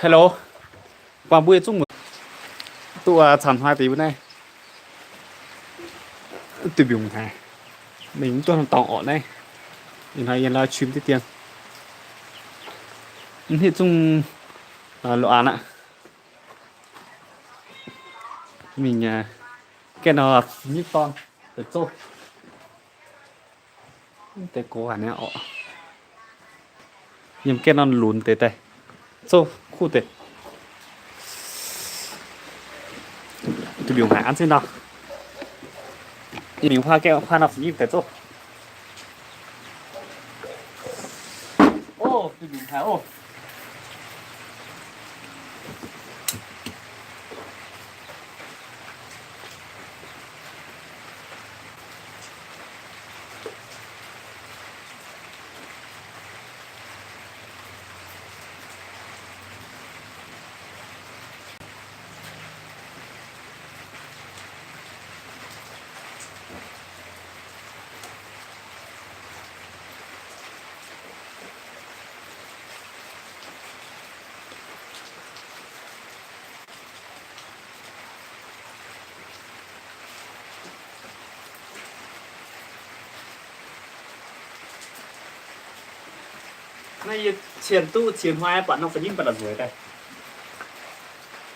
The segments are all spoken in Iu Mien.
Hello, buangh mbuo yietc zungv muoz duqv camv hnoi deix mbuo naaiv duih mbiungc haic. Mingh mv duqv dorngx orqc naaiv. Ih hnoi yiem live stream diqv dien. Mv hitv zungv lo aan aqv. Mingh gaeqv nor nyipv dorn deix zouv. Deix gox haic niaa orqc. Yiem gaeqv nor lunx deix daaih. Zouv kuv deix. Duih mbiungc haic an zengv nor. Yie mingh huaav gaeqv huaav nor fungx nyipv deix zouv. Ov, duih mbiungc haic ov. Naaiv yie cien duqv cien hnoi buatc norm fai nyim baac la'nzueic daaih.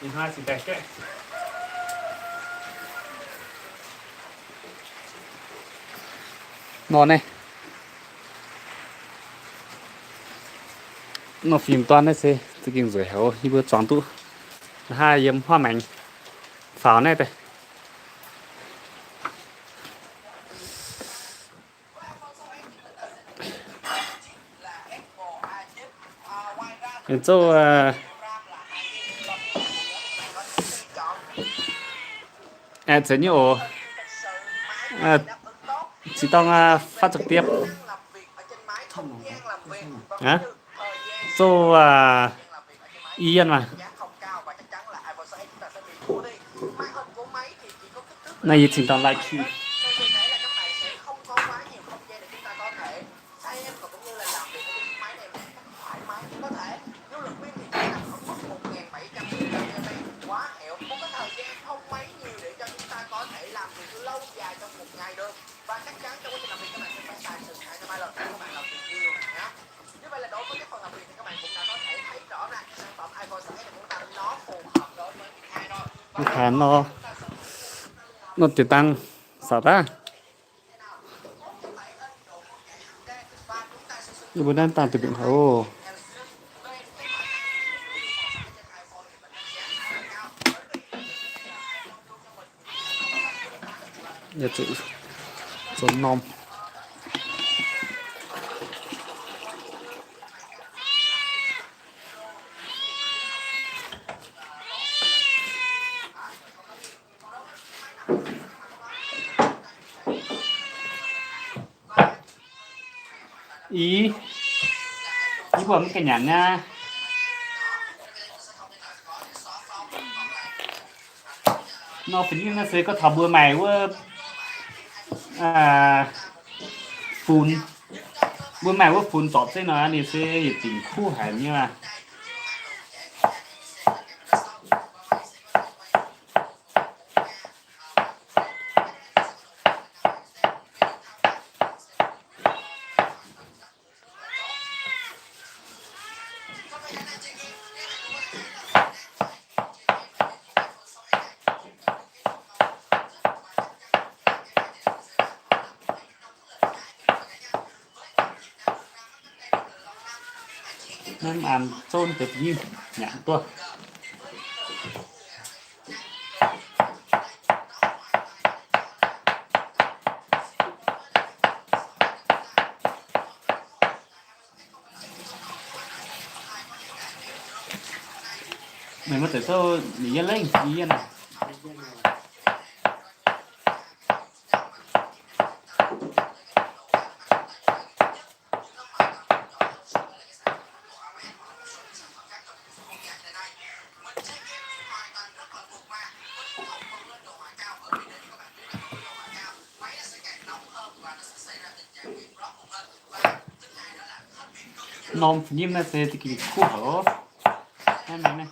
Ih hnoi cingx daaih gaeqv. Nor naaiv. Nor fingx dorn naaiv se za'gengh nzueic haic, yie mbuo zuangx duqv. Hnangv yiem huaav maengx faaux naaiv daaih. Zouv, zeix nyei oc. Zinh dorng phát trực tiếp. Zouv, Ian maah. Naaiv yie cingx dorng live stream. Haaix nor, nor deix dangh saac daaih. Yie mbuo naaiv dangh deix mbiungc haic oc. Yaac zuqc zoux norm. Ih, yie mbuo mv ganh nyanc nyei. Nor fai nyim naaiv se gorngv taux mbuo maaih wuov funx, mbuo maaih wuov funx zorpc zeiv nor, ninh se yietc dingc kuv haic nyei maah. Naaiv an zouv deix nyim nyanc duqv. Meih maiv zeiz souv ninh yie lengh yie naaic. Norm fai nyim naaiv se za'gengh kuv haic oc. Naaiv mingh naaiv.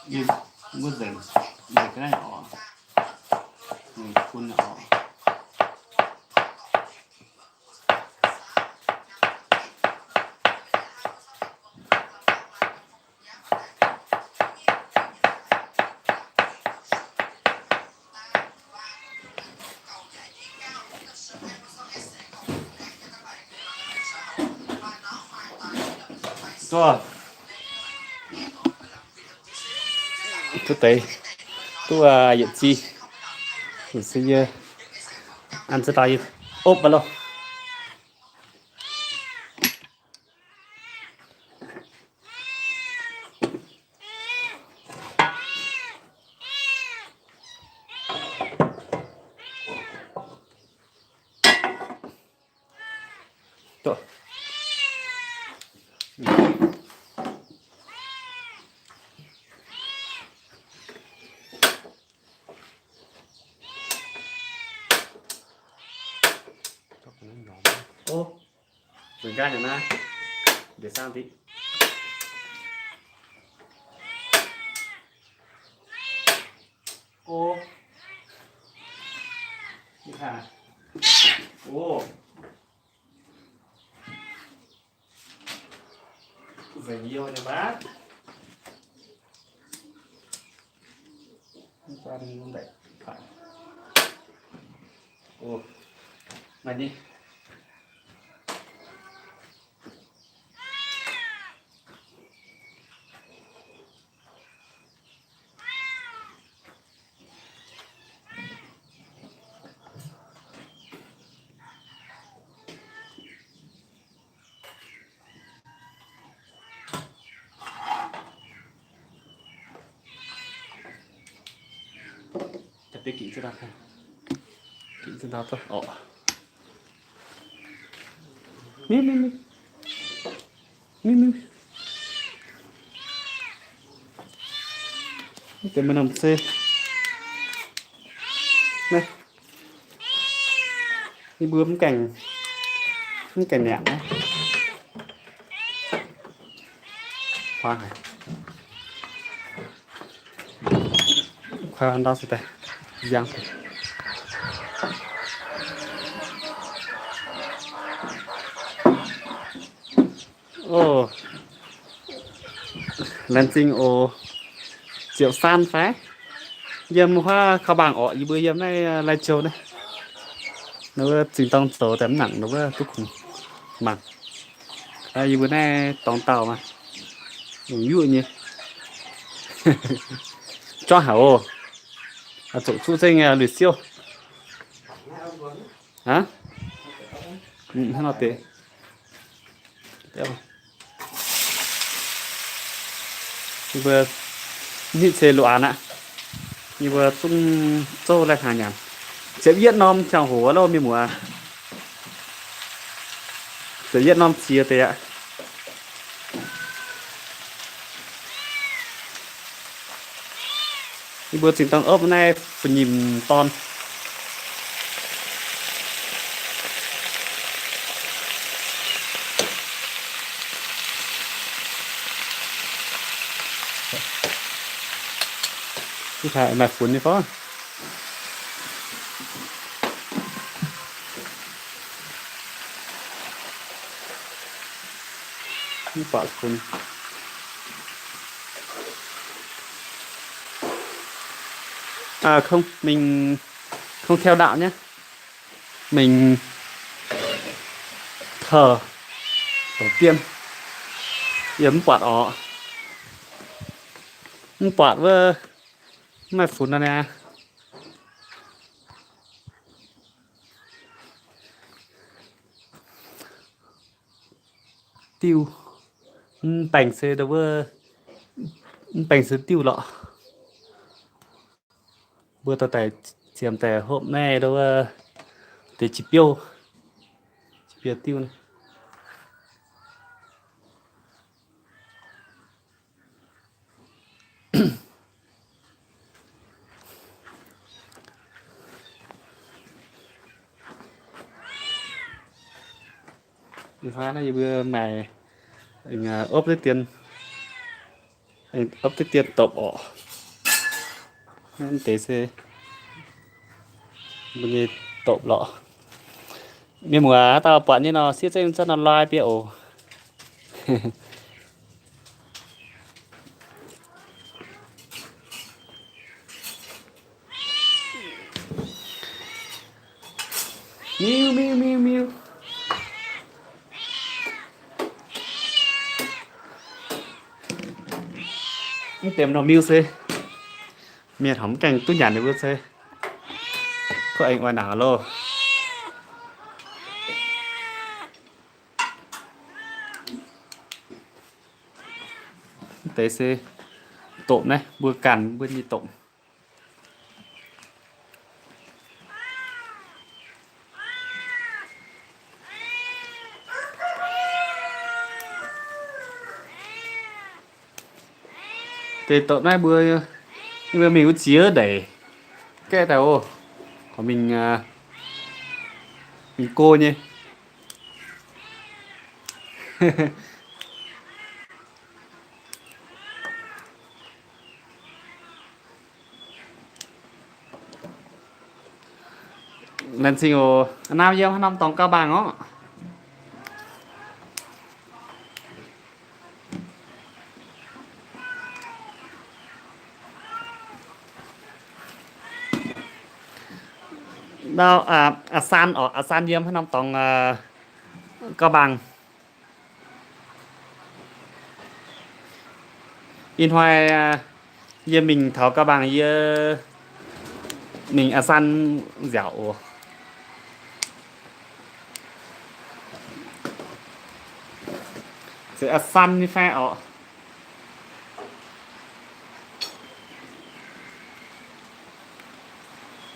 Yie mbuo nzengc, nzengc ga'naaiv oc. Nzengc bun oc. Duqv deix, duqv yietc zinh, se yie an za'daaih yie opv maiv loh. Ov, zengc nqaai haic naaiv, ndiev saangv diqv. Ov, ov, nzengc youh nyei mbaatv. Ov, maaih nyei. Miuv, miuv, miuv. Miuv, miuv. Deix maiv norm se. Naaiv. Yie mbuo mv gaengh, mv gaengh niangx naaiv. Huaav haic. Kuaaiv ndau se daaih yangh. Ov, laengz zingh oc. Ziepc saan fai? Yiem huaav kaux mbaangh orqc, yie mbuo yiem naaiv Lai Châu naaiv. Ninh mbuo zingh dorng zoux daaih mv nangc, ninh mbuo duqv kungx mangc. Yie mbuo naaiv dorngx dauh maah, longc yuoqv nyei. Zorqv haic oc. Zoqc zuqv zengv lui-siouv. Hnangv nor deix. Yie mbuo nitv se loz-aanx aqv. Yie mbuo zungv zouv lai-hnaangx nyanc. Ziepc yietv norm ziangh hoc loh mienh muoz. Ziepc yietv norm ziex deix aqv. Yie mbuo zinh dorng opv naaiv fu'nyim dorn. Maaih funx nyei fai? Mv baac funx. À, không, mình không theo đạo nhé. Mình thờ tổ tiên. Yie mv buatc orqc. Mv buatc wuov, mv maaih funx nor niaa. Diuh. Mv baengc se wuov, mv baengc se diuh lorqc. Mbuo dorh daaih Ziemx daaih hopv naaiv wuov deix jiex biouv, jiex biouv diuv naaiv. Ih hnoi naaiv yie mbuo maaih opv deix dien, opv deix dien dopc orqc. Naaiv deix se mbuo nyei dopc lorqc. Mienh muoz, haaix dauh buatc nyei nor, siev zengv zanv nor lai bieqc oc. Miu, miu, miu, miu. Mv deix norm miu se mienh horpc mv gaengh duqv nyanc ninh mbuo se kuv aengx oix naanc loh. Mv deix se dopc naaiv, mbuo ganh mbuo nyei dopc. Deix dopc naaiv mbuo, mbuo mingh wuov ziex ndeic gaeqv daaih oc. Horpc mingh, mingh go nyei. Laengz zingh oc. Naaiv yiem haaix norm dorngx gauh mangc orqc. Ndau, aa, Aa San orqc, Aa San yiem haaix norm dorngx gauh mangc. Ih hnoi yie mingh taux gauh mangc, yie mingh Aa San nziaauc oc. Zeiz Aa San nyei fai orqc?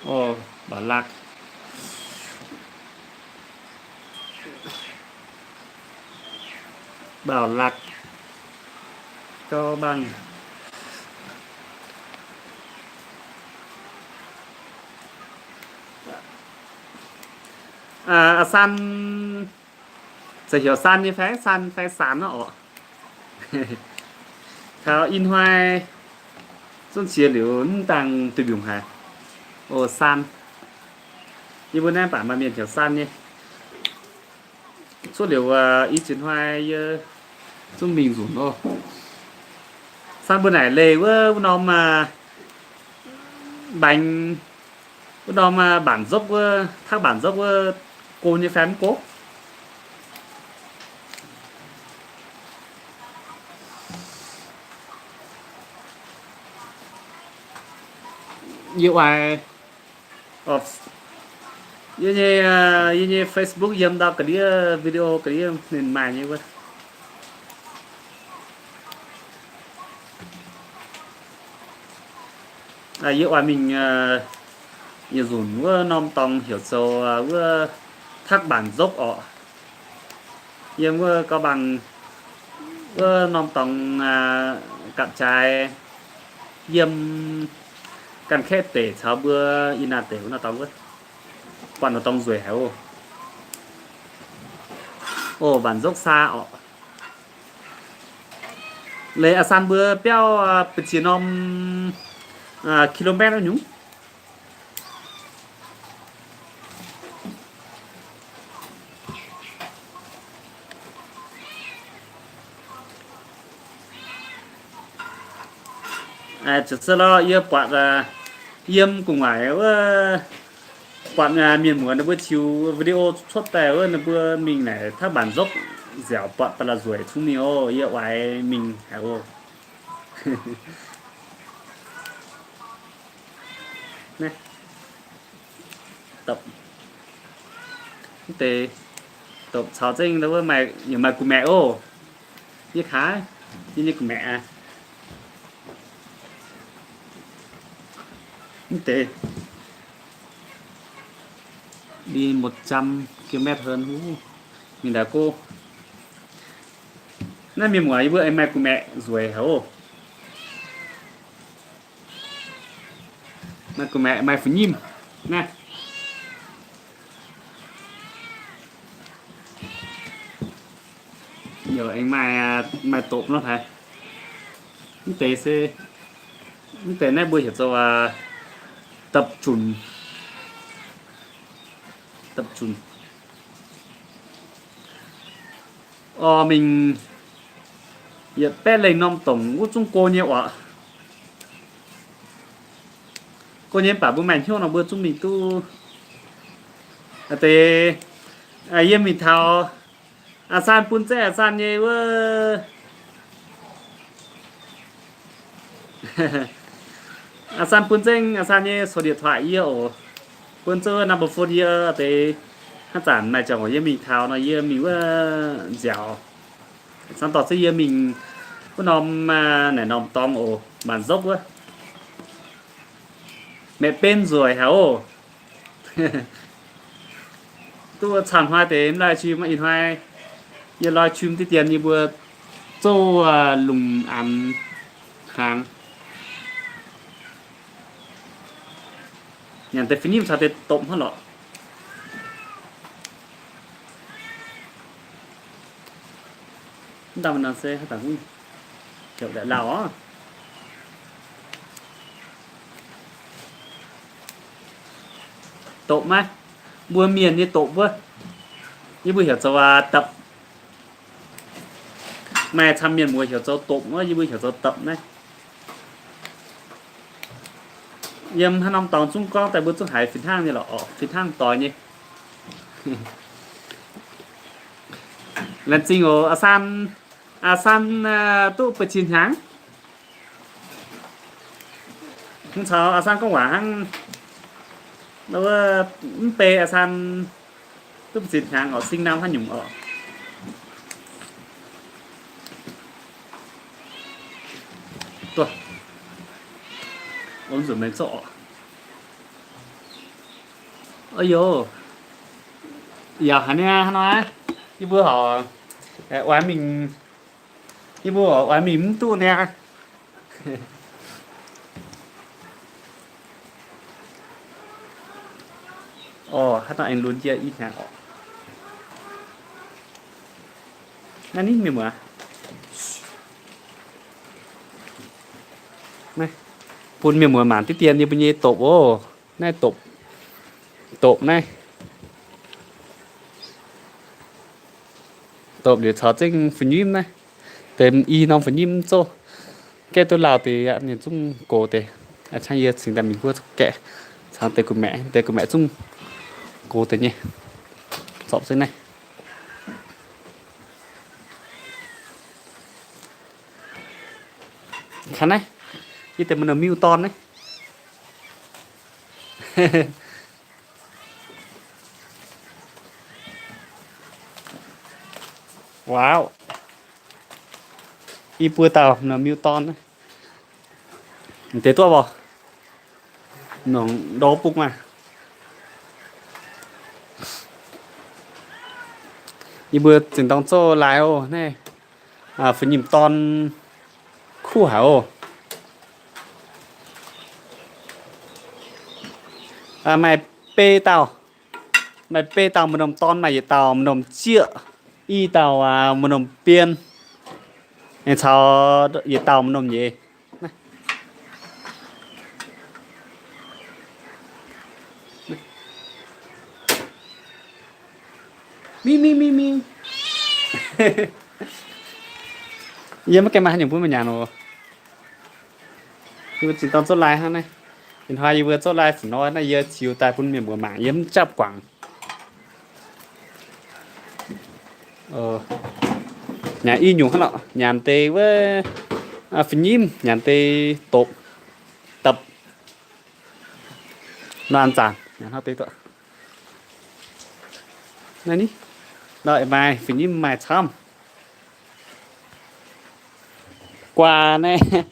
Oc, Mbaux Lak. Mbaux Lak, gauh mangc. Aa, Aa San, zeiz heuc San nyei fai San fai Saan nor orqc? Taux ih hnoi zunv qiex liuz mv dangh duih mbiungc haic. Oc, San. Yie mbuo naaiv baac maaih mienh heuc San nyei. Cuotv liuz i ziex hnoi yie zungv mingh nzunc oc. San mbuo naaic leih wuov, wuov norm mbaengx, wuov norm mbaanc nzopv wuov, takv mbaanc nzopv wuov, go nyei fai mv go? Yie oix, yie nyei, yie nyei Facebook yiem ndau ga'ndiev video ga'ndiev ninh maaih nyei wuov. Yie oix mingh yietc nzunc wuov norm dorngx heuc zoux wuov takv mbaanc nzopv orqc. Yiem wuov gauh mangc wuov norm dorngx gapv jaaix yiem Ganh Kaeqv deic caux mbuo Ih Naah deic wuov norm dorngx wuov, buatc norm dorngx nzueic haic oc. Oc, mbaanc nzopv saa orqc. Leiz Aa San mbuo biauv ba'ziex norm kilometer wuov nyungc. Ziouc se lorqc, yie buatc yiem gu'nguaaic wuov, buatc mienh muoz ninh mbuo ziux video cuotv daaih wuov, ninh mbuo mingh naaic takv mbaanc nzopv nziaauc buatc ba'laqc nzueic cunv mingh oc. Yie oix mingh haic oc. Naaiv, dopc, mv deix dopc caux zengv wuov maaih, yaac maaih gu'maeqc oc. Yie kaaix, yie nyei gu'maeqc aqv. Mv deix Đi một trăm ki-lô-met hơn, mingh ndaix go. Naaiv mienh muoz, yie mbuo aengx maaih gu'maeqc nzueic haic oc. Maaih gu'maeqc, maaih fu'nyimv naaiv. Yaac aengx maaih, maaih dopc nor haic. Mv deix se, mv deix naaiv mbuo heuc zoux, aa, dapv junc. Dapv junc. Orv, mingh yietc baeqv lengh norm dongc wuov zungv go nyei oc. Go nyei mv baac mbuo maaih hnyouv nor mbuo zungv mingh duqv. Aa deix, aa, yie mingh taux, aa, San bun zeiv, aa, San nyei wuov. Aa, San bun zeiv, aa, San nyei số điện thoại yie oc. Bun zuqc number phone yie, aa deix, haaix zanc maaih ziangh hoc yie mingh taux nor yie mingh wuov nziaauc. Cangv dorh zengv yie mingh wuov norm, aa, naaic norm dorngx oc, mbaanc nzopv wuov. Maeqv benv nzueic haic oc. Duqv camv hnoi deix mv live stream, ih hnoi yie live stream diqv dien yie mbuo zoux, aa, lungh aanx hnaangx. Nyanc deix fu'nyimv caux deix dopc hnangv lorqc. Mv dangh nor se haaix zanc heuc laauh oc. Dopc maiv? Mbuo mienh nyei dopc wuov, yie mbuo heuc zoux, aa, dapc. Maaih camv mienh muoz heuc zoux dopc wuov, yie mbuo heuc zoux dapc naaiv. Yiem haaix norm dorngx zungv gorngv daaih mbuo zungv haiz fih hnangv nyei lorqc, fih hnangv doix nyei. Laengz zingh oc, aa San, aa San, aa, duqv ba'ziex hnyangx. Mv caux aa San gorngv waac hnangv, wuov mv bei aa San duqv ba'ziex hnyangx oc, sing nam haaix nyungc oc. Duqv, ov nzunc meih zorqv oc. Ov yoc, yaac haiz niaa hnoi, yie mbuo horc, oix mingh, yie mbuo oix mingh mv duqv niaa. Orv, haaix dauh aengx lunx jiex i hnyangx orqc. Naaiv ninh mienh muoz, naaiv bun mienh muoz mangc diqv dien yie mbuo nyei dopc oc. Naaiv dopc, dopc naaiv, dopc liuz caux zengv fu'nyimv naaiv, deix i norm fu'nyimv mv zoh, gaeqv duqv lauh deix aqv, ninh zungv gox deix. Aa, cangv yie cingx daaih mingh wuov gaeqv caux deix gu'maeqc, deix gu'maeqc zungv gox deix nyei. Zorpc zengv naaiv. Kangv naaiv, yie deix maaih norm miuc-dorn naaiv. Wow. I buo dauh norm miuc-dorn naaiv. Deix duqv mv baac nongc ndortv bung maah. Yie mbuo zinh dorng zoh lai oc. Naaiv fu'nyimv dorn kuv haic oc. Maaih beiv dauh, maaih beiv dauh maaih norm dorn, maaih yietc dauh maaih norm zieqv, i dauh maaih norm bien, aengx caux yietc dauh maaih norm nyeiz. Mingh, mingh, mingh, mingh. Yie maiv gaengh maaih haaix nyungc bun meih nyanc oc. Yie mbuo zinh dorng zouv lai hnangv naaiv. Ih hnoi yie mbuo zouv lai fu'nor naaiv, yie ziux daaih bun mienh muoz mangc, yie mv japv guangc. Nyanc i nyungc hnangv lorqc, nyanc deix wuov fu'nyimv, nyanc deix dopc, dapc, nor zanc nyanc hnangv deix duqv. Naaiv ni, nor maaih fu'nyimv maaih camv. Guaa naaiv,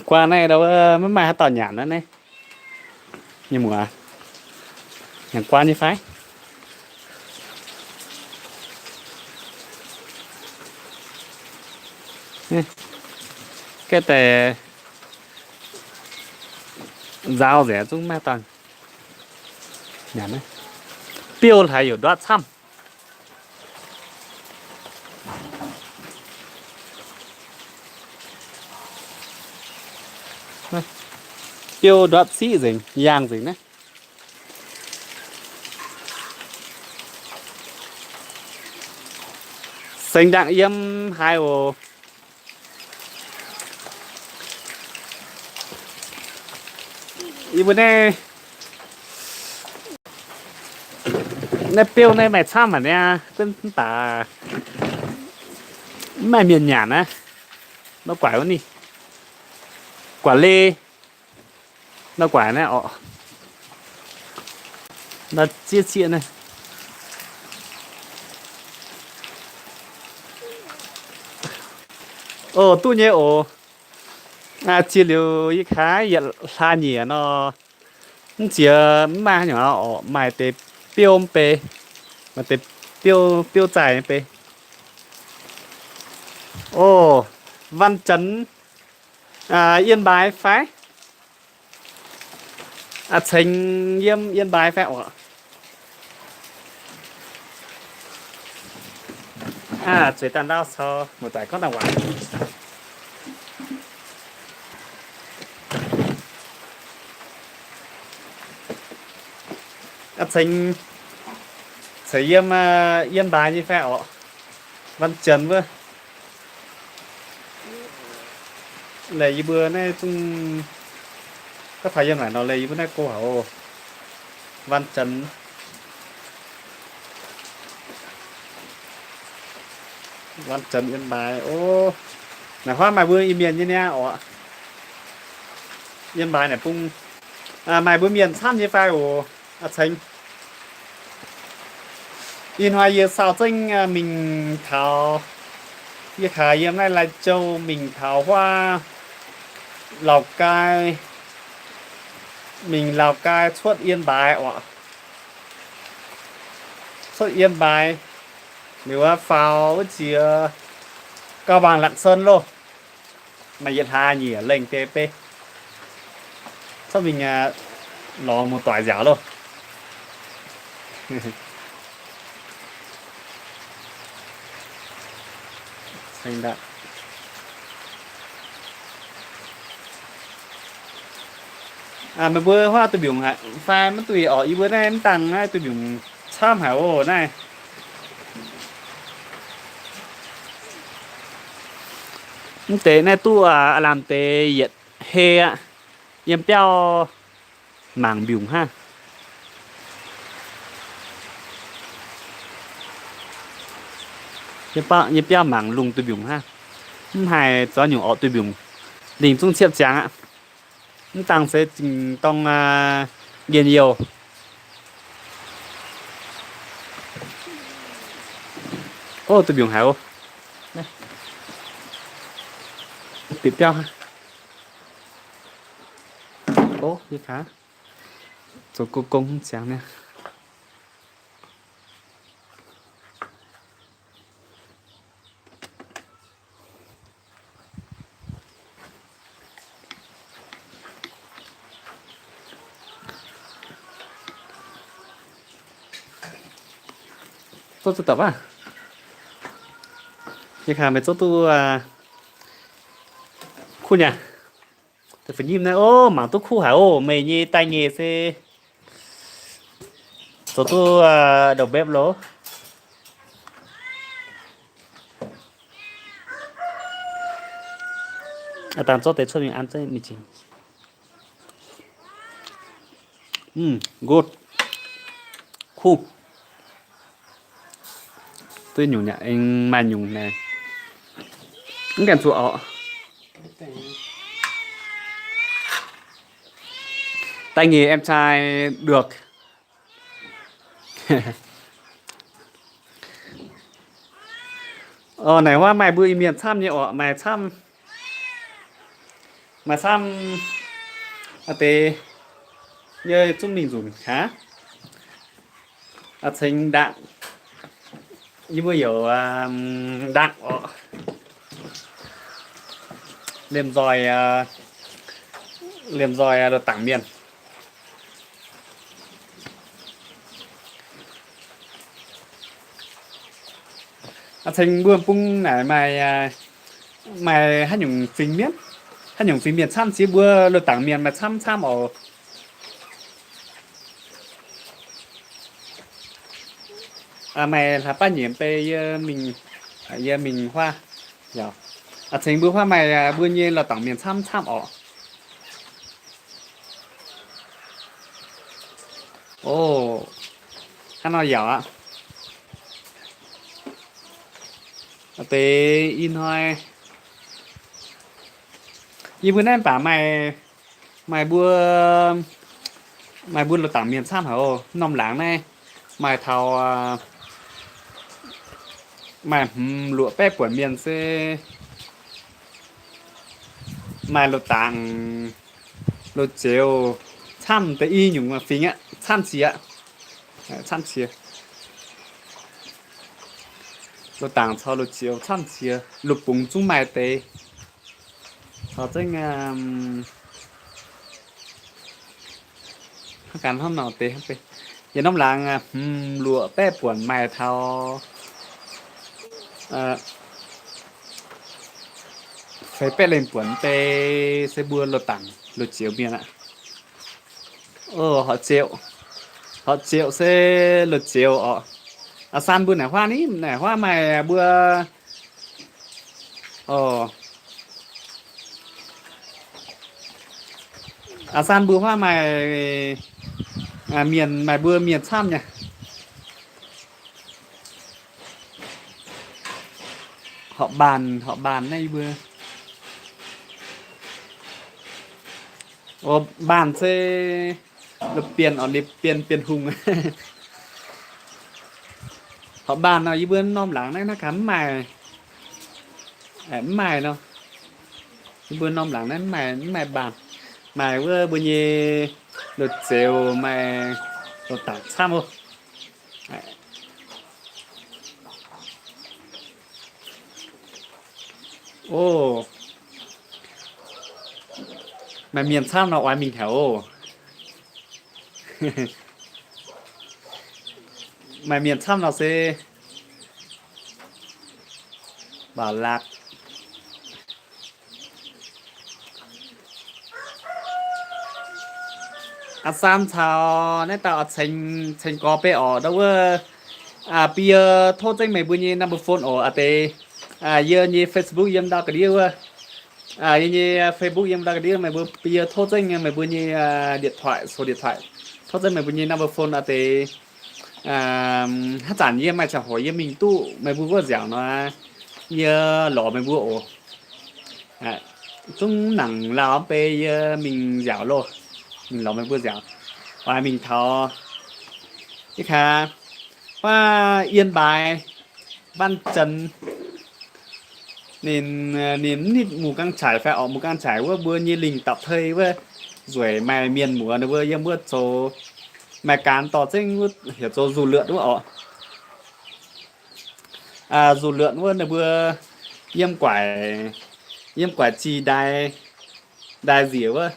guaa naaiv maiv maaih haaix dauh nyanc naaiv. Mienh muoz, Nyanc guan nyei fai? Gaeqv daaih nzaaux nzengc zungv maiv dangh. Biouv haiz youc ndortv camv. Biouv ndortv ciqv nzengc, yaangh nzengc naaiv. Sengx ndaangc yiem haaix oc. Yie mbuo naaiv, naaiv biouv naaiv maaih camv haic niaa, gunv mv baac mv maaih mienh nyanc naaiv. Nor guaaic wuov ninh, guaaic le, nor guaaic naaiv orqc, nor zieqv zieqv naaiv. Oc, duqv nyei oc. Ziex liuz yie kaaix yietc hlaax nyieqc nor, mv ziex mv maaih haaix nyungc orqc, maaih deix biouv mv bei, maaih deix biouv, biouv zaih mv bei. Oc, วันจันทร์ yiem mbaaix fai? Ceng yiem, yiem mbaaix fai orqc? Zueiz daaih ndau caux muoz-doic gorngv daaih waac. Ceng, ceng yiem, yiem mbaaix nyei fai orqc? วันจันทร์ wuov. Leh yie mbuo naaiv zungv, gorngv taux yiem naaic nor leh yie mbuo naaiv go haic oc. วันจันทร์ วันจันทร์ yiem mbaaix oc. Naaic huaav maaih mbuo Iu-Mienh nyei niaa orqc. Yiem mbaaix naaic bung, maaih mbuo mienh camv nyei fai oc? Ceng. Ih hnoi yie saau zengv mingh taux, yie kaaix yiem naaiv Lai Châu mingh taux huaav Lào Cai, mingh Lào Cai cuotv yiem mbaaix orqc. Cuotv yiem mbaaix liuz faaux wuov jiex Cao Bằng, Lạng Sơn loh. Maaih yietc hlaax nyieqc lengh deix bei. Cuotv mingh lorz muoz-doic nziaauc loh. Meih mbuo huaav duih mbiungc haic fai maiv duih orqc? Yie mbuo naaiv mv dangh naaiv duih mbiungc camv haic oc naaiv. Mv deix naaiv duqv aav lamh deix yietc hei aqv. Yiem biauv mangc mbiungc hnangv. Yiem biauv mangc lungh duih mbiungc hnangv. Mv haih zoux nyungc orqc duih mbiungc. Lingc zungv ciepv ziangx aqv. Mv dangh se zingh dorng njien-youh. Ov, duih mbiungc haic oc. Bieqc biauv hnangv. Ov, yie kaaix zoux gong gong mv ziangx niaa. Zouv duqv dapc aqv. Yie kaaix meih zouv duqv kuv nyei. Deix fai nyim naaiv, ov, mangc duqv kuv haic oc. Meih nyei daaih nyei se zoux duqv đầu bếp loh. Dangh zorqv deix cuotv mingh an zengv mingh jiex. Good. Kuv. Duqv nyungc nyei, aengx maaih nyungc naaic. Mv gaengh zuqc orqc. Daaih nyeic em cai được. Orqc, naaic huaav maaih mbuo Iu-Mienh camv nyei orqc, maaih camv, maaih camv deix nyei zungv mingh nzunc aqv. Ceng ndaangc, yie mbuo youc ndaangc oc. Liemh nzoih, liemh nzoih loz-dangc mienh. Ceng mbuo bung naaic maaih, maaih haaix nyungc fingx mienh, haaix nyungc fingx mienh camv ziex mbuo loz-dangc mienh maaih camv camv oc. Maaih hlaax baav nyeic bei yie mingh, yie mingh huaav. Ceng mbuo huaav maaih mbuo nyei loz-dangc mienh camv camv oc. O, hnangv nor yaac aqv. Deix ih hnoi yie mbuo naaiv mv baac maaih, maaih mbuo, maaih mbuo loz-dangc mienh camv haic oc. Norm laangz naaiv maaih taux, maaih hmz luoqc baeqv buonc mienh se maaih loz-dangc, loz-zioux camv deix i nyungc fingx aqv, camv qiex aqv. Camv qiex. Loz-dangc caux loz-zioux camv qiex, loz-bungx zungv maaih deix. Caux zengv hnangv ganh hnangv nor deix. Yietc norm laangz hmz luoqc baeqv buonc maaih taux feix baeqv lengh buonc deix se mbuo loz-dangc loz-zioux mienh aqv. Horqc ziouc, horqc ziouc se loz-zioux oc. Aa, saan mbuo naaic huaav ni, naaic huaav maaih mbuo, aa, saan mbuo huaav maaih mienh, maaih mbuo mienh camv nyei. Horqc mbaanh, horqc mbaanh naaiv yie mbuo, mbaanh se la'bienh oc, la'bienh, Bienh Hungh. Horqc mbaanh nor yie mbuo norm laangz naaiv naaiv gaax mv maaih, mv maaih nor. Yie mbuo norm laangz naaiv mv maaih, mv maaih mbaanh. Maaih wuov mbuo nyei loz-zioux, maaih loz-dangc camv oc. O, maaih mienh camv nor oix mingh haic oc. Maaih mienh camv nor se baac lakv. Aa, saan caux naaiv dauh ceng, ceng gorx bei oc, ndau wuov, bie yie tov zengv meih mbuo nyei number phone oc, aa deix, yie nyei Facebook yiem ndau ga'ndiev wuov. Yie nyei Facebook yiem ndau ga'ndiev, meih mbuo bie yie tov zengv meih mbuo nyei điện thoại, số điện thoại. Tov zengv meih mbuo nyei number phone aa deix. Haaix zanc yie maaih ziangh hoc yie mingh duqv meih mbuo wuov nziaauc nor, yie lorz meih mbuo oc. Zungv nangc lauh mv bei yie mingh nziaauc loh, mingh lorz meih mbuo nziaauc. Oix mingh taux, yie kaav, Yên Bái, Văn Chấn, ninh, ninh mv nitv mù căng chảy fai orqc, mù căng chảy wuov mbuo nyei lingh dapc tei wuov, nzueic maaih mienh muoz ninh mbuo yiem wuov zoux, maaih ganh dorh zengv wuov heuc zoux dù lượn wuov orqc. Dù lượn wuov ninh mbuo yiem guaaic, yiem guaaic zih ndaaih, ndaaih nziec wuov,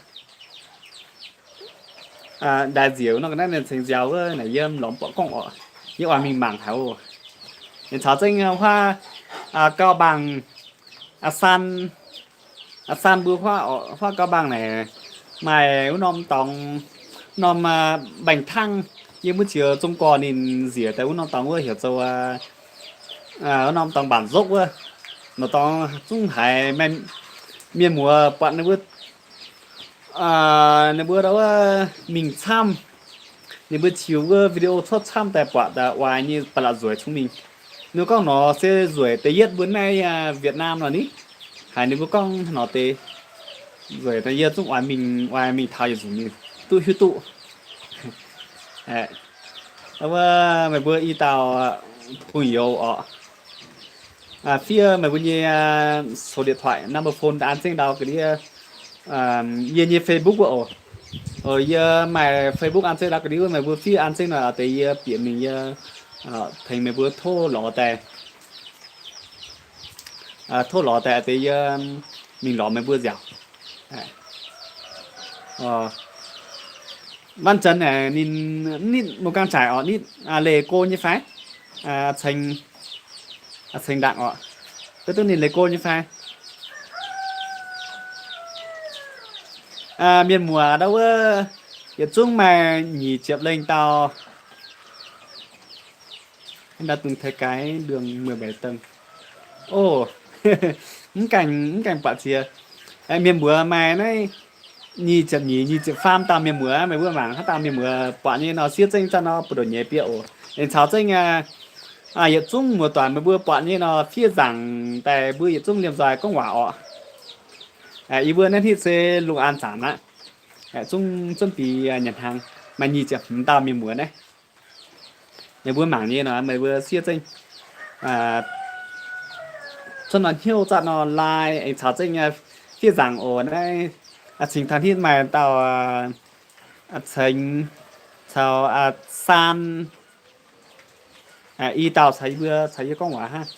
ndaaih nziec nor ga'naaiv ninh cingx nziaaux wuov naaic yiem lorz mv buatc gorngv orqc. Yie oix mingh mangc haic oc. Ninh caux zengv huaav, gauh mangc, aa, saan, aa, saan mbuo huaav, huaav gauh mangc naaic maaih wuov norm dorngx, norm, mbaengx-tangv, yiem wuov ziex Zong Gorx ninh nziec daaih wuov norm dorngx wuov heuc zoux, wuov norm dorngx mbaanc nzopv wuov. Norm dorngx zungv haiz mienh muoz buatc ninh mbuo, ninh mbuo ndau wuov mingh camv, ninh mbuo qiux wuov video cuotv camv daaih buatc daaih oix nyei ba'laqc nzueic cong-mengh. Ninh mbuo gorngv nor se nzueic da'yietv mbuo naaiv Việt Nam nor ni. Haiz ninh mbuo gorngv nor deix nzueic daaih yie zungv oix mingh, oix mingh taux yietc nzunc mingh duqv hiuv duqv. Wuov meih mbuo i dauh bung-youz orqc, fiev meih mbuo nyei số điện thoại, number phone daan zengv ndau ga'ndiev yie nyei Facebook wuov oc. Yie maaih Facebook an zengv la'ga'ndiev wuov, meih mbuo fiev an zengv nor, deix yie bieqc mingh yie tengx meih mbuo tov lorz daaih, tov lorz daaih deix yie mingh lorz meih mbuo nziaauc. Văn Chấn naaic ninh nitv mv gaengh zaaic orqc, nitv leih go nyei fai? Ceng, ceng ndaangc orqc. Beiv duqv ninh leih go nyei fai? Mienh muoz ndau wuov yietc zungv maaih nyic ziepc lengh dauh. Ov, mv gaengh, mv gaengh buatc ziex. Mienh muoz maaih naaiv nyic ziepc nyeic, nyic ziepc faam dauh mienh muoz, meih mbuo mangc haaix dauh mienh muoz buatc nyei nor, siev zengv zanc nor buoz-ndoqv nyei biauv oc. Aengx caux zengv yietc zungv muoz-doic meih mbuo buatc nyei nor, fiev nzaangc daaih mbuo yietc zungv liemh nzoih gorngv waac orqc. Yie mbuo naaiv hitv se lungh aan zaangc aqv. Zungv zunv biix nyanc hnaangx, maaih nyic ziepc hmz dauh mienh muoz naaiv. Meih mbuo mangc nyei nor, meih mbuo siev zengv cuotv nor hnyouv zatv nor lai, aengx caux zengv fiev nzaangc oc. Naaiv cingx taux hitv maaih dauh Ceng caux Saan, i dauh caux yie mbuo, caux yie gorngv waac hnangv.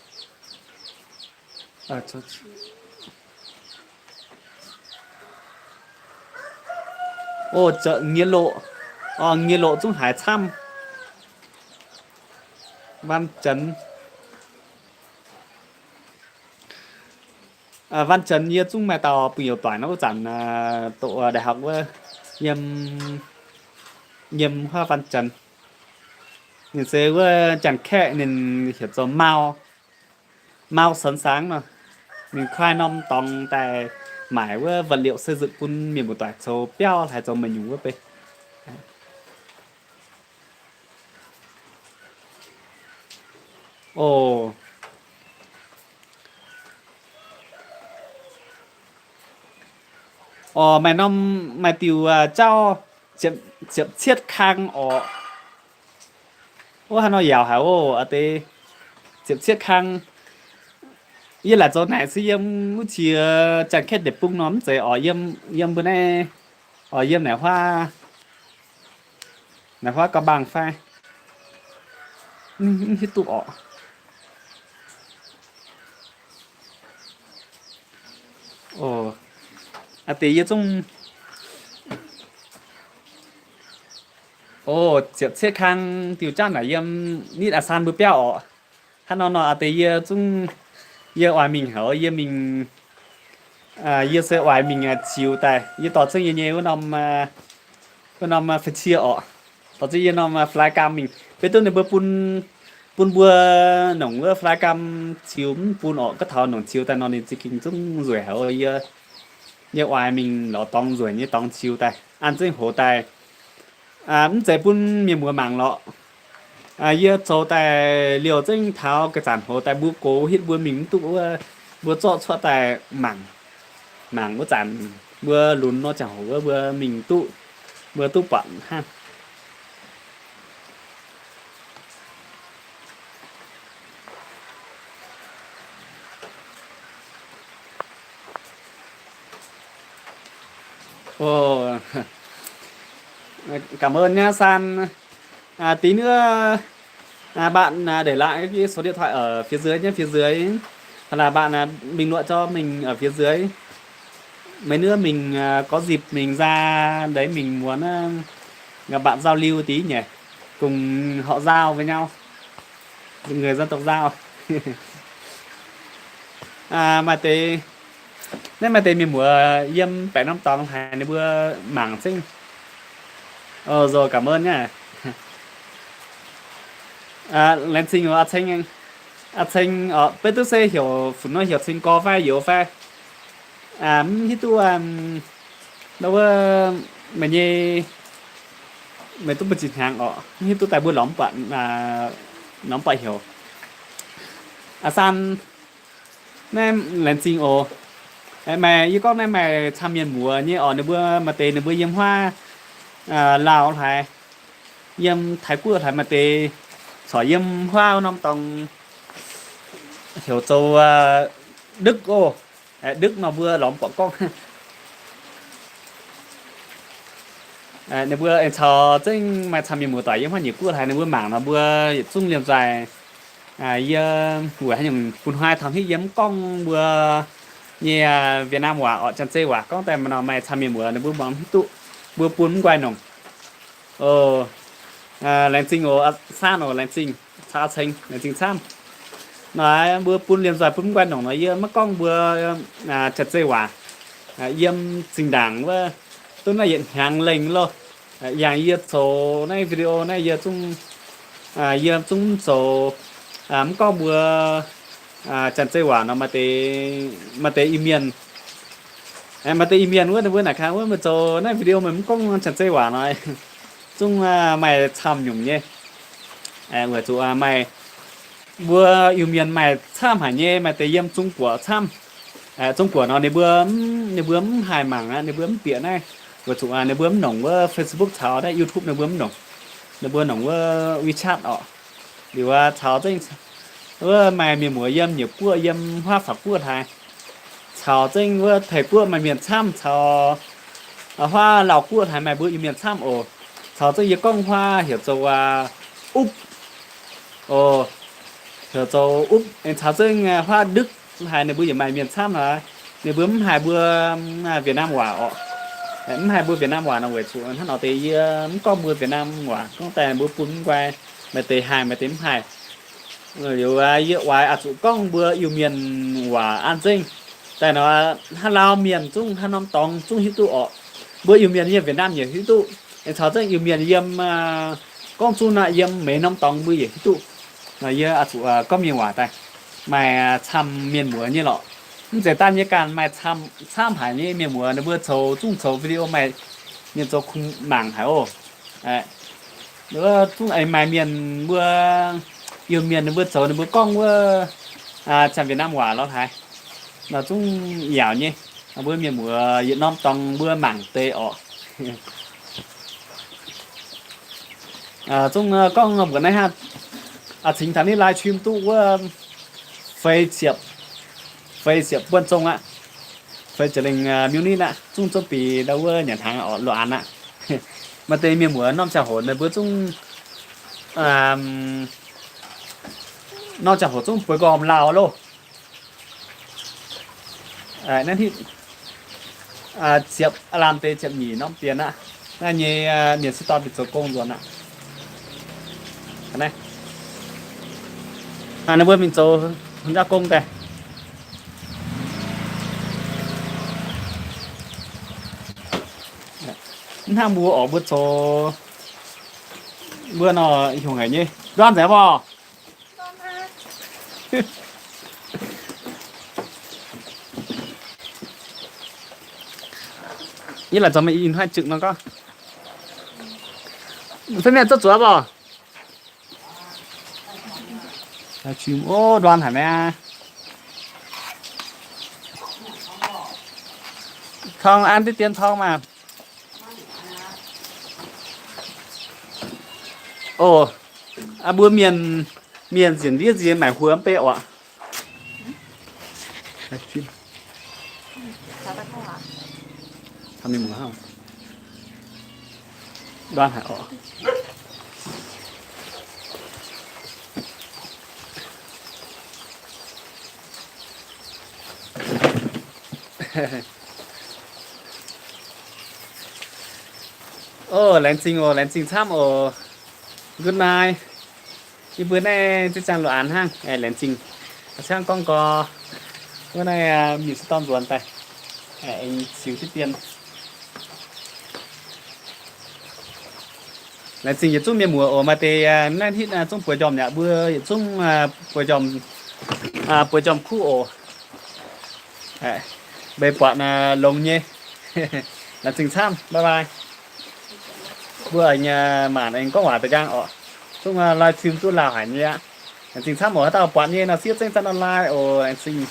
Ov, nyiec loqc, nyiec loqc zungv haiz camv. Văn Chấn, Văn Chấn yie zungv maaih dauh bun youz doic nor, wuov zanc doqc đại học wuov, yiem, yiem huaav Văn Chấn. Ninh se wuov Janx-Kaeqv, ninh heuc zoux Mao, Mao Sấn Sáng nor. Ninh kuaaiv norm dorngx daaih maaic wuov vật liệu xây dựng bun mienh muoz-doic zoux biauv haaix zoux meih nyungc wuov bei. Ov, orqc, maaih norm, maaih diuh jauv ziepc cietv kang orqc. Ov, haaix nor yaauc haic ov, a'deix ziepc cietv kang. Yie laaic zoux naaic se yiem wuov qiex Janx-Kaeqv deic-bung nor mv zeiz orqc, yiem, yiem mbuo naaiv, orqc, yiem naaic huaav, naaic huaav ga'mbaangh fai, mv hiuv duqv orqc. Ov, a'deix yie zungv, ov, ziepc cietv kang diuh jauv naaic yiem nitv Aa Saan mbuo biauv orqc. Hnangv nor nor a'deix yie zungv, yie oix mingh haic, yie mingh, yie se oix mingh ziux daaih. Yie dorh zengv yie nyei wuov norm, wuov norm fai cie orqc, dorh zengv yie norm fly cam mingh. Beiv duqv ninh mbuo bun, bun mbuo nongc wuov fly cam ziux mv bun orqc, gorngv taux nongc ziux daaih nor ninh za'gengh zungv nzueic haic. Yie, yie oix mingh lorz dorngx nzueic nyei dorngx ziux daaih an zengv hoz daaih. Mv zeiz bun mienh muoz mangc lorqc. Yie zoux daaih liouh zengv taux ga'zanc hoz daaih mbuo gox hitv mbuo mingh mv duqv wuov, mbuo zorqv cuotv daaih mangc, mangc wuov zanc mbuo lunx nor ziangh hoc wuov mbuo mingh duqv, mbuo duqv buatc hnangv. Ov, cảm ơn nhá San. À, tí nữa, à, bạn, à, để lại cái số điện thoại ở phía dưới nhé, phía dưới. Hoặc là bạn, à, bình luận cho mình ở phía dưới. Mấy nữa mình, à, có dịp mình ra đấy mình muốn, à, gặp bạn giao lưu tí nhỉ. Cùng họ Dao với nhau. Người dân tộc Dao. À, maaih deix, naaiv maaih deix mienh muoz yiem baeqc norm dorngx haic ninh mbuo mangc zengv. Ồ, rồi cảm ơn nhá. À, laengz zingh oc, a'ceng, a'ceng oc, beiv duqv se heuc funx nor heuc ceng gorx fai youz fai. À, mv hiuv duqv, nor wuov, meih nyei, meih duqv mbu'ziex hnyangx oc, mv hiuv duqv daaih mbuo lorz mv buatc, lorz mv buatc heuc. Aa San, naaiv laengz zingh oc. Maaih, yie gorngv naaiv maaih camv mienh muoz nyei oc, ninh mbuo maaih deix ninh mbuo yiem huaav Laauv hlaaix, yiem Taiv Guoqv hlaaix, maaih deix corc yiem huaav norm dorngx heuc zoux Đức oc. Đức nor mbuo lorz mv buatc gorngv. Ninh mbuo aengx caux zengv maaih camv mienh muoz-doic yiem haaix nyungc guoqv haic, ninh mbuo mangc nor mbuo yietc zungv liemh nzaaih. Yie weic haaix nyungc bun hnoi taux hitv yie mv gorngv mbuo nyei Việt Nam waac orqc, Janx-Zei waac gorngv daaih nor maaih camv mienh muoz ninh mbuo muangx mv hiuv duqv, mbuo bun mv nqoi nongc. Laengz zingh oc, Saanv oc, laengz zingh, caux Ceng laengz zingh camv. Naaiv mbuo bun liemh nzaaih bun mv nqoi nongc nor yie maiv gorngv mbuo Janx-Zei waac. Yiem zinh ndaangc wuov duqv naaiv yietc hnyangx lengh loh. Yangh yie zoux naaiv video naaiv yie zungv, yie zungv mv zoux, mv gorngv mbuo Janx-Zei waac nor maaih deix, maaih deix Iu-Mienh, maaih deix Iu-Mienh wuov ninh mbuo naaic kangx wuov meih zoux naaiv video meih mv gorngv Janx-Zei waac nor, zungv maaih camv nyungc nyei. Weic zuqc maaih mbuo Iu-Mienh maaih camv haic nyei, maaih deix yiem Zung Guoqv camv. Zung Guoqv nor ninh mbuo, ninh mbuo mv haih mangc aqv, ninh mbuo mv bieqc naaiv. Weic zuqc ninh mbuo mv nongc wuov Facebook caux naaiv YouTube ninh mbuo mv nongc. Ninh mbuo nongc wuov WeChat orqc. Liuz caux zengv wuov maaih mienh muoz yiem Nyiec Buoqv, yiem huaav Faac Buoqv haic, caux zengv wuov Taiv Guoqv maaih mienh camv, caux huaav Lauv Guoqv haic maaih mbuo Iu-Mienh camv oc. Caux zengv yie gorngv huaav heuc zoux Upv, heuc zoux Upv, caux zengv huaav Dykv haic ninh mbuo yaac maaih mienh camv haic. Ninh mbuo mv haih mbuo Việt Nam waac orqc. Mv haih mbuo Việt Nam waac nor weic zuqc hnangv nor deix yie mv gorngv mbuo Việt Nam waac, gorngv daaih mbuo bun mv nqoi, maaih deix haih maaih deix mv haih. Liuz yie oix oix zuqc gorngv mbuo Iu-Mienh waac an zengv. Daaih nor haaix lauh mienh zungv, haaix norm dorngx zungv hiuv duqv orqc. Mbuo Iu-Mienh yiem Việt Nam yaac hiuv duqv, caux zengv Iu-Mienh yiem, gorngv zungv naaiv yiem maiv norm dorngx mbuo yaac hiuv duqv. Nor yie oix zuqc gorngv mienh waac daaih, maaih camv mienh muoz nyei lorqc. Mv zeiz daan yie ganh, maaih camv haic nyei mienh muoz ninh mbuo zoux, zungv zoux video maaih mienh zoux kungx mangc haic oc. Zungv aengx maaih mienh mbuo, Iu-Mienh ninh mbuo zoux ninh mbuo gorngv wuov Janx-Việt Nam waac lorz haic. Nor zungv yaauc nyei. Mbuo mienh muoz yietc norm dorngx mbuo mangc deix orqc. Zungv gorngv mbuox naaiv hnangv, cingx taux ninh live stream duqv wuov feix ziepc, feix ziepc buonv zong aqv. Feix ziepc lengh minute aqv, zungv zungv bieqc ndau wuov nyanc hnaangx orqc, lorz an aqv. Maaih deix mienh muoz norm ziangh hoc ninh mbuo zungv, norm ziangh hoc zungv bueix gormx lauh loh. Naaiv hitv ziepc, aav lamh deix ziepc nyeic norm bienx aqv. Naaiv nyei mienh sieqv dorn bieqc zoux gong nzuonx aqv. Ninh mbuo mingh zoux hmz jaav gong daaih. Mv hnangv mbuo orqc, mbuo zoux mbuo nor hiungh haic nyei. Nduan nzengc mv? Yie laaic zoux meih ih hnoi zøgh nor gorngv. Fei mienh zuov zuov mv? Ov, nduan haic maah. Tong an diqv dien tong maah. Oc, mbuo mienh, mienh nzienc ndiev nziex maaic huox mv bei orqc. Nduan haic oc. Oc, laengz zingh oc, laengz zingh camv oc. Good night. Yie mbuo naaiv ziex ziangh loz-anx hnangv, laengz zingh. A'ciangv gorngv gorx, wuov naaiv mienh sieqv dorn nzuonx daaih, aengx ziux diqv dien. Laengz zingh yietc zungv mienh muoz oc. Maaih deix naaiv hitv zungv bueix njormh yaac mbuo yietc zungv bueix njormh, bueix njormh kuv oc. Mbuo buatc longx nyei. Laengz zingh camv, bye bye. Mbuo maanc aengx gorngv waac deix nqaang oc. Zungv live stream duqv lauh haic nyei aqv. Laengz zingh camv oc. Haaix dauh buatc nyei nor siev zengv zanv online oc. Laengz zingh.